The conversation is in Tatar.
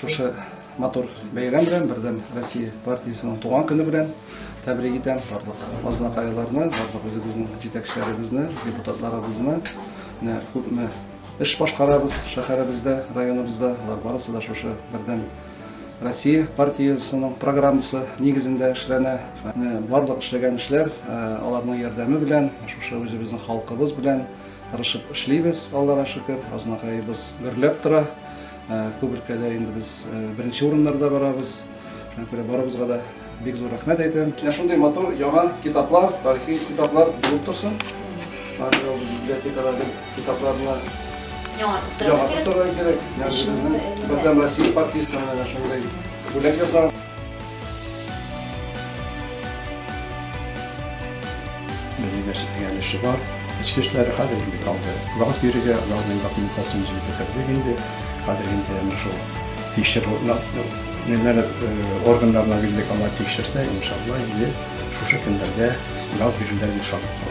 Шушы матур бәйрәм белән, Бердәм Россия партиясенең туган көне белән тәбрик итәм барлык азнакайлыларны, барлык үзебезнең җитәкчеләребезне, депутатларыбызны. Менә күпме эш башкарабыз шәһәребездә, районыбызда. Алар барысы да шушы Бердәм Россия партиясенең программасы нигезендә эшләнә. Менә барлык эшләгән эшләр аларның ярдәме белән, шушы үзебезнең халкыбыз белән тырышып эшлибез, Аллага шөкер. Азнакаебыз гөрләп тора. Күп өлкәдә инде без беренче урыннарда барабыз. Шуңа күрә барыбызга да бик зур рәхмәт әйтәм. Менә шундый матур яңа китаплар, тарихи китаплар булып торсын. Шуңа күрә ул библиотекадагы китапларны яңартып торырга кирәк. Яңартып торырга кирәк. Менә безнең Бердәм Россия партиясе менә шундый бүләк ясаган. Безнең дигән эше бар. Эчке эшләре хәзер инде калды. Газ бирергә, газның документациясен җыеп бетердек инде. Хәзер инде менә шул тикшерү ниләр органнарына бирдек, алар тикшерсә, иншалла, инде шушы көннәрдә газ бирерләр дип ышанып калабыз.